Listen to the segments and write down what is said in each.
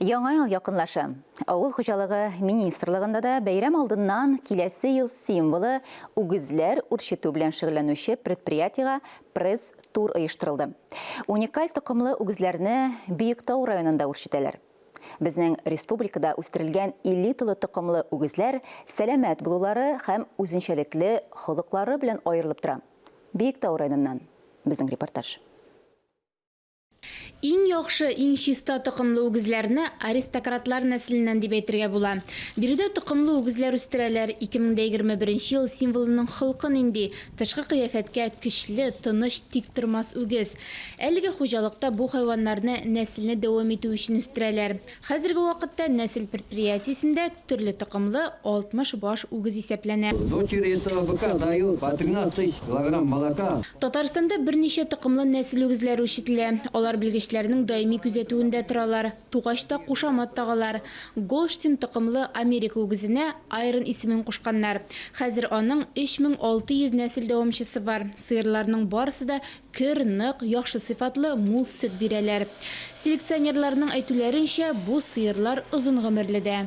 Яңа ел якынлаша. Авыл хуҗалыгы министрлыгында да бәйрәм алдыннан киләсе ел символы үгезләр үрчетү белән шөгыльләнүче предприятиегә пресс-тур оештырылды. Уникаль токымлы үгезләрне Биектау районында үрчетәләр. Безнең республикада үстерелгән элиталы токымлы үгезләр сәламәт булулары һәм үзенчәлекле холыклары белән аерылып тора. Биектау районыннан безнең репортаж. Иң яхшы, иң чиста токымлы үгезләрне аристократлар нәселеннән дип әйтергә була. Биредә токымлы үгезләр үстерәләр. 2021 ел символының холкы нинди? Тышкы кыяфәткә көчле, тыныч, тиктормас үгез. Әлеге хуҗалыкта бу хайваннарны нәселне дәвам итү өчен үстерәләр. Хәзерге вакытта нәсел предприятиесендә төрле токымлы 60 баш үгез исәпләнә. Дочери этого быка дают по 13 тысяч килограмм молока. Татарстанда берничә токымлы нәсел үгезләре үрчетелә. Алар белгечләрнең даими күзәтүендә торалар. Тугач та кушамат тагалар. Голштин токымлы Америка үгезенә Айрон исемен кушканнар. Хәзер аның 3600 нәсел дәвамчысы бар. Сыерларның барысы да Көр, нык, яхшы сыйфатлы, мул сөт бирәләр. Селекционерларның әйтүләренчә, бу сыерлар озын гомерле дә.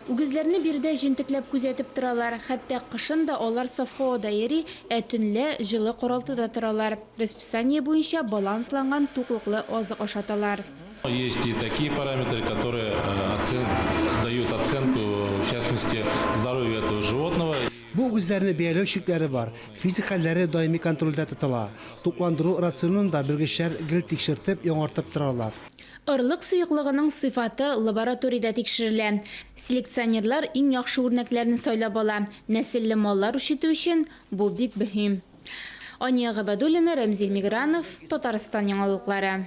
Үгезләрне биредә җентекләп күзәтеп торалар. Хәтта кышын да алар саф һавада йөри, ә төнлә җылы каралтыда торалар. Расписание буенча балансланган туклыклы азык ашаталар. Есть и такие параметры, которые дают оценку, в частности, здоровью этого животного. Бу үгезләрне бәяләү чикләре бар, физик хәлләре даими контрольдә тотыла. Тукландыру рационын да белгечләр гел тикшертеп, яңартып торалар. Орлык сыеклыгының сыйфаты лабораториядә тикшерелә. Селекционерлар иң яхшы үрнәкләрне сайлап ала. Нәселле маллар үрчетү өчен бу бик мөһим. Ания Гобәдуллина, Рәмзил Мигранов, Татарстан яңалыклары.